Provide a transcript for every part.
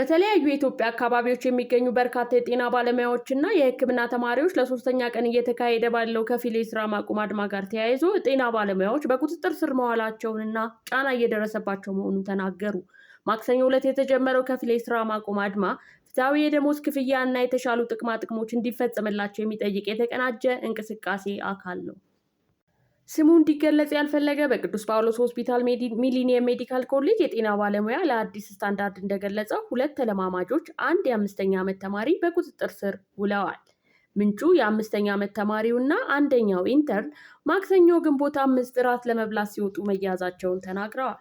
በተለያዩ የኢትዮጵያ አካባቢዎች የሚገኙ በርካታ የጤና ባለሙያዎችና የሕክምና ተማሪዎች ለሶስተኛ ቀን እየተካሄደ ባለው ከፊል የስራ ማቆም አድማ ጋር ተያይዞ የጤና ባለሙያዎች በቁጥጥር ስር መዋላቸውንና ጫና እየደረሰባቸው መሆኑን ተናገሩ። ማክሰኞ ዕለት የተጀመረው ከፊል የስራ ማቆም አድማ ፍትሐዊ የደሞዝ ክፍያ እና የተሻሉ ጥቅማ ጥቅሞች እንዲፈጸምላቸው የሚጠይቅ የተቀናጀ እንቅስቃሴ አካል ነው። ስሙ እንዲገለጽ ያልፈለገ በቅዱስ ጳውሎስ ሆስፒታል ሚሊኒየም ሜዲካል ኮሌጅ የጤና ባለሙያ ለአዲስ ስታንዳርድ እንደገለጸው ሁለት ተለማማጆች፣ አንድ የአምስተኛ ዓመት ተማሪ በቁጥጥር ስር ውለዋል። ምንጩ የአምስተኛ ዓመት ተማሪውና አንደኛው intern ማክሰኞ ግንቦት 5 እራት ለመብላት ሲወጡ መያዛቸውን ተናግረዋል።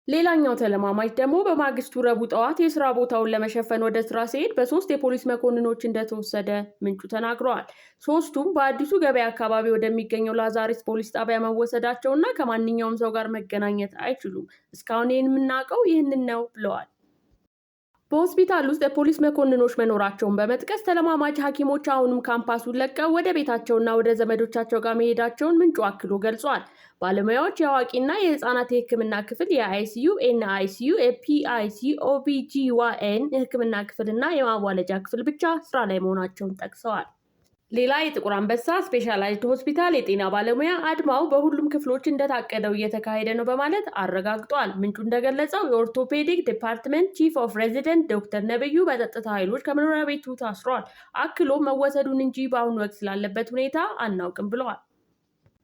ሌላኛው ተለማማጅ ደግሞ በማግስቱ ረቡዕ ጠዋት የስራ ቦታውን ለመሸፈን ወደ ስራ ሲሄድ በሶስት የፖሊስ መኮንኖች እንደተወሰደ ምንጩ ተናግረዋል። ሶስቱም በአዲሱ ገበያ አካባቢ ወደሚገኘው ላዛሪስ ፖሊስ ጣቢያ መወሰዳቸውና ከማንኛውም ሰው ጋር መገናኘት አይችሉም፣ እስካሁን የምናውቀው ይህንን ነው ብለዋል። በሆስፒታል ውስጥ የፖሊስ መኮንኖች መኖራቸውን በመጥቀስ ተለማማጅ ሐኪሞች አሁንም ካምፓሱን ለቀው ወደ ቤታቸውና ወደ ዘመዶቻቸው ጋር መሄዳቸውን ምንጩ አክሎ ገልጿል። ባለሙያዎች የአዋቂና የህፃናት የህክምና ክፍል፣ የ ICU፣ NICU፣ የ PICU፣ OBGYN የህክምና ክፍል እና የማዋለጃ ክፍል ብቻ ስራ ላይ መሆናቸውን ጠቅሰዋል። ሌላ የጥቁር አንበሳ ስፔሻላይዝድ ሆስፒታል የጤና ባለሙያ አድማው በሁሉም ክፍሎች እንደታቀደው እየተካሄደ ነው በማለት አረጋግጧል። ምንጩ እንደገለጸው የ orthopedic department chief of resident ዶክተር ነብዩ በጸጥታ ኃይሎች ከመኖሪያ ቤቱ ታስሯል። አክሎ መወሰዱን እንጂ በአሁኑ ወቅት ስላለበት ሁኔታ አናውቅም ብለዋል።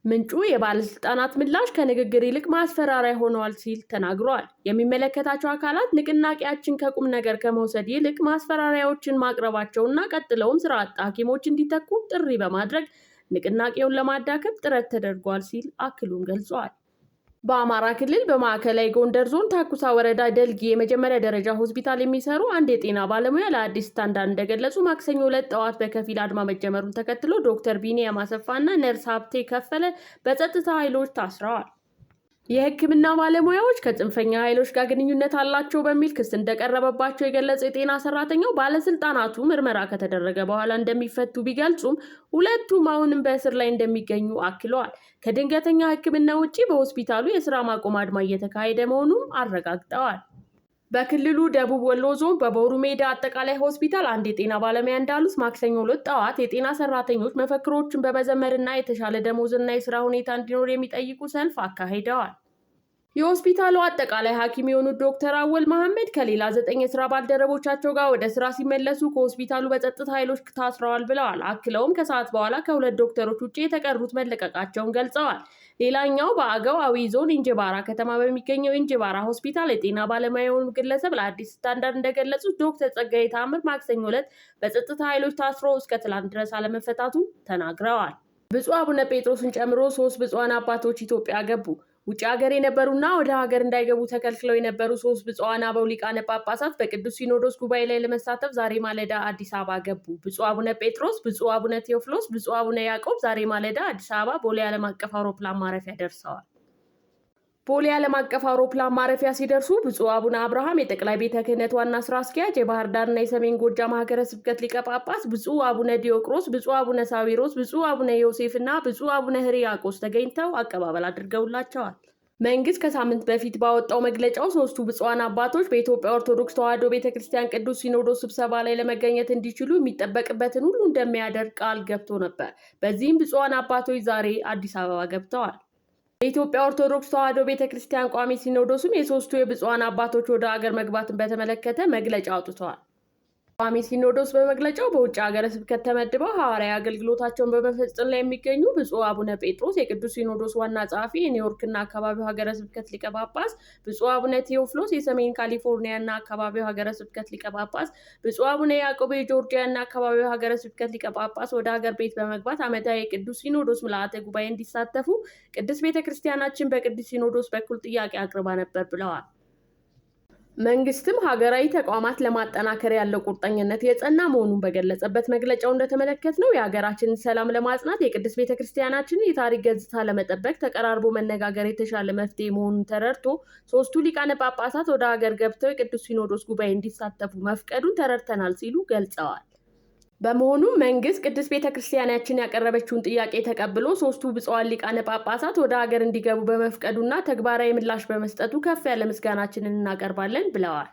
ምንጩ የባለስልጣናት ምላሽ ከንግግር ይልቅ ማስፈራሪያ ሆነዋል ሲል ተናግሯል። የሚመለከታቸው አካላት ንቅናቄያችን ከቁም ነገር ከመውሰድ ይልቅ ማስፈራሪያዎችን ማቅረባቸውና ቀጥለውም ስራ አጥ ሐኪሞች እንዲተኩ ጥሪ በማድረግ ንቅናቄውን ለማዳከም ጥረት ተደርጓል ሲል አክሉም ገልጿል። በአማራ ክልል በማዕከላዊ ጎንደር ዞን ታኩሳ ወረዳ ደልጊ የመጀመሪያ ደረጃ ሆስፒታል የሚሰሩ አንድ የጤና ባለሙያ ለአዲስ ስታንዳርድ እንደገለጹ ማክሰኞ ዕለት ጠዋት በከፊል አድማ መጀመሩን ተከትሎ ዶክተር ቢኒያም አሰፋና ነርስ ሀብቴ ከፈለ በጸጥታ ኃይሎች ታስረዋል። የሕክምና ባለሙያዎች ከጽንፈኛ ኃይሎች ጋር ግንኙነት አላቸው በሚል ክስ እንደቀረበባቸው የገለጸው የጤና ሰራተኛው ባለስልጣናቱ ምርመራ ከተደረገ በኋላ እንደሚፈቱ ቢገልጹም ሁለቱም አሁንም በእስር ላይ እንደሚገኙ አክለዋል። ከድንገተኛ ሕክምና ውጪ በሆስፒታሉ የስራ ማቆም አድማ እየተካሄደ መሆኑን አረጋግጠዋል። በክልሉ ደቡብ ወሎ ዞን በቦሩ ሜዳ አጠቃላይ ሆስፒታል አንድ የጤና ባለሙያ እንዳሉት ማክሰኞ ዕለት ጠዋት የጤና ሰራተኞች መፈክሮችን በመዘመርና የተሻለ ደሞዝና የስራ ሁኔታ እንዲኖር የሚጠይቁ ሰልፍ አካሂደዋል። የሆስፒታሉ አጠቃላይ ሐኪም የሆኑት ዶክተር አወል መሐመድ ከሌላ 9 የስራ ባልደረቦቻቸው ጋር ወደ ስራ ሲመለሱ ከሆስፒታሉ በጸጥታ ኃይሎች ታስረዋል ብለዋል። አክለውም ከሰዓት በኋላ ከሁለት ዶክተሮች ውጭ የተቀሩት መለቀቃቸውን ገልጸዋል። ሌላኛው በአገው አዊ ዞን እንጅባራ ከተማ በሚገኘው እንጅባራ ሆስፒታል የጤና ባለሙያ የሆኑ ግለሰብ ለአዲስ ስታንዳርድ እንደገለጹት ዶክተር ጸጋዬ ታምር ማክሰኞ ዕለት በጸጥታ ኃይሎች ታስሮ እስከ ትላንት ድረስ አለመፈታቱን ተናግረዋል። ብፁዕ አቡነ ጴጥሮስን ጨምሮ 3 ብፁዓን አባቶች ኢትዮጵያ ገቡ። ውጭ ሀገር የነበሩና ወደ ሀገር እንዳይገቡ ተከልክለው የነበሩ 3 ብፁዓን አበው ሊቃነ ጳጳሳት በቅዱስ ሲኖዶስ ጉባኤ ላይ ለመሳተፍ ዛሬ ማለዳ አዲስ አበባ ገቡ። ብፁዕ አቡነ ጴጥሮስ፣ ብፁዕ አቡነ ቴዎፍሎስ፣ ብፁዕ አቡነ ያዕቆብ ዛሬ ማለዳ አዲስ አበባ ቦሌ ዓለም አቀፍ አውሮፕላን ማረፊያ ደርሰዋል። ቦሌ ዓለም አቀፍ አውሮፕላን ማረፊያ ሲደርሱ ብፁዕ አቡነ አብርሃም የጠቅላይ ቤተ ክህነት ዋና ስራ አስኪያጅ፣ የባህር ዳርና የሰሜን ጎጃም ሀገረ ስብከት ሊቀ ጳጳስ፣ ብፁዕ አቡነ ዲዮቅሮስ፣ ብፁዕ አቡነ ሳዊሮስ፣ ብፁዕ አቡነ ዮሴፍ እና ብፁዕ አቡነ ሕርያቆስ ተገኝተው አቀባበል አድርገውላቸዋል። መንግስት ከሳምንት በፊት ባወጣው መግለጫው 3ቱ ብፁዓን አባቶች በኢትዮጵያ ኦርቶዶክስ ተዋሕዶ ቤተክርስቲያን ቅዱስ ሲኖዶስ ስብሰባ ላይ ለመገኘት እንዲችሉ የሚጠበቅበትን ሁሉ እንደሚያደርግ ቃል ገብቶ ነበር። በዚህም ብፁዓን አባቶች ዛሬ አዲስ አበባ ገብተዋል። የኢትዮጵያ ኦርቶዶክስ ተዋሕዶ ቤተክርስቲያን ቋሚ ሲኖዶስም የሶስቱ የብፁዓን አባቶች ወደ አገር መግባትን በተመለከተ መግለጫ አውጥቷል። ቋሚ ሲኖዶስ በመግለጫው በውጭ ሀገረ ስብከት ተመድበው ሐዋርያዊ አገልግሎታቸውን በመፈጸም ላይ የሚገኙ ብፁዕ አቡነ ጴጥሮስ የቅዱስ ሲኖዶስ ዋና ጸሐፊ፣ የኒውዮርክና አካባቢው ሀገረ ስብከት ሊቀ ጳጳስ፣ ብፁዕ አቡነ ቴዎፍሎስ የሰሜን ካሊፎርኒያና አካባቢው ሀገረ ስብከት ሊቀ ጳጳስ፣ ብፁዕ አቡነ ያዕቆብ የጆርጂያና አካባቢው ሀገረ ስብከት ሊቀ ጳጳስ ወደ ሀገር ቤት በመግባት ዓመታዊ የቅዱስ ሲኖዶስ ምልአተ ጉባኤ እንዲሳተፉ ቅድስት ቤተክርስቲያናችን በቅዱስ ሲኖዶስ በኩል ጥያቄ አቅርባ ነበር ብለዋል። መንግስትም ሀገራዊ ተቋማት ለማጠናከር ያለው ቁርጠኝነት የጸና መሆኑን በገለጸበት መግለጫው እንደተመለከትነው የሀገራችንን ሰላም ለማጽናት የቅድስት ቤተክርስቲያናችንን የታሪክ ገጽታ ለመጠበቅ ተቀራርቦ መነጋገር የተሻለ መፍትሄ መሆኑን ተረድቶ 3ቱ ሊቃነ ጳጳሳት ወደ ሀገር ገብተው የቅዱስ ሲኖዶስ ጉባኤ እንዲሳተፉ መፍቀዱን ተረድተናል ሲሉ ገልጸዋል። በመሆኑም መንግስት ቅድስት ቤተክርስቲያናችን ያቀረበችውን ጥያቄ ተቀብሎ 3ቱ ብፁዓን ሊቃነ ጳጳሳት ወደ ሀገር እንዲገቡ በመፍቀዱና ተግባራዊ ምላሽ በመስጠቱ ከፍ ያለ ምስጋናችንን እናቀርባለን ብለዋል።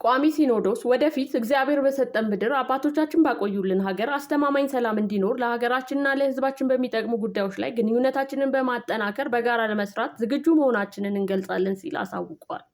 ቋሚ ሲኖዶስ ወደፊት እግዚአብሔር በሰጠን ምድር፣ አባቶቻችን ባቆዩልን ሀገር አስተማማኝ ሰላም እንዲኖር፣ ለሀገራችንና ለሕዝባችን በሚጠቅሙ ጉዳዮች ላይ ግንኙነታችንን በማጠናከር በጋራ ለመስራት ዝግጁ መሆናችንን እንገልጻለን ሲል አሳውቋል።